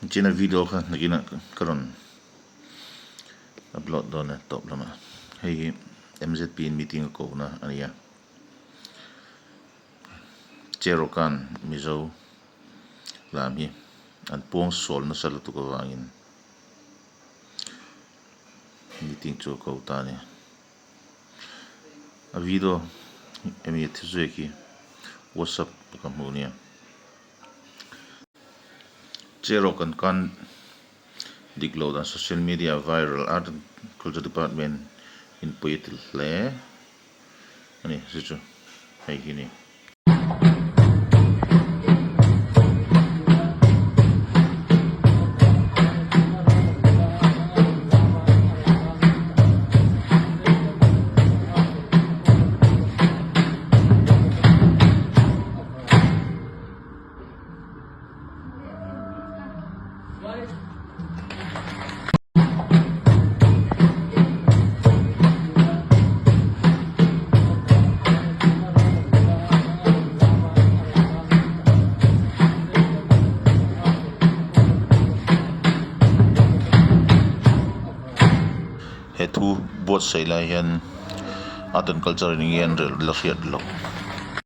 China video kha nakinah ka rawn upload dawn a tawp lamah hei hi M_Z_P in meeting a ko na a ni a Cherokee Mizo lam hi an puang sawl nasa lutuk avangin meeting chu a ko ta a ni. A video emi thi zui khi whatsapp ka hmuh nia. Cheraw kan kan dik loh dan social media viral art and culture department in pui a tel hle a ni chu chu hei hi a ni. He thu buatsaih lai hian art and culture in enge an la hriat loh.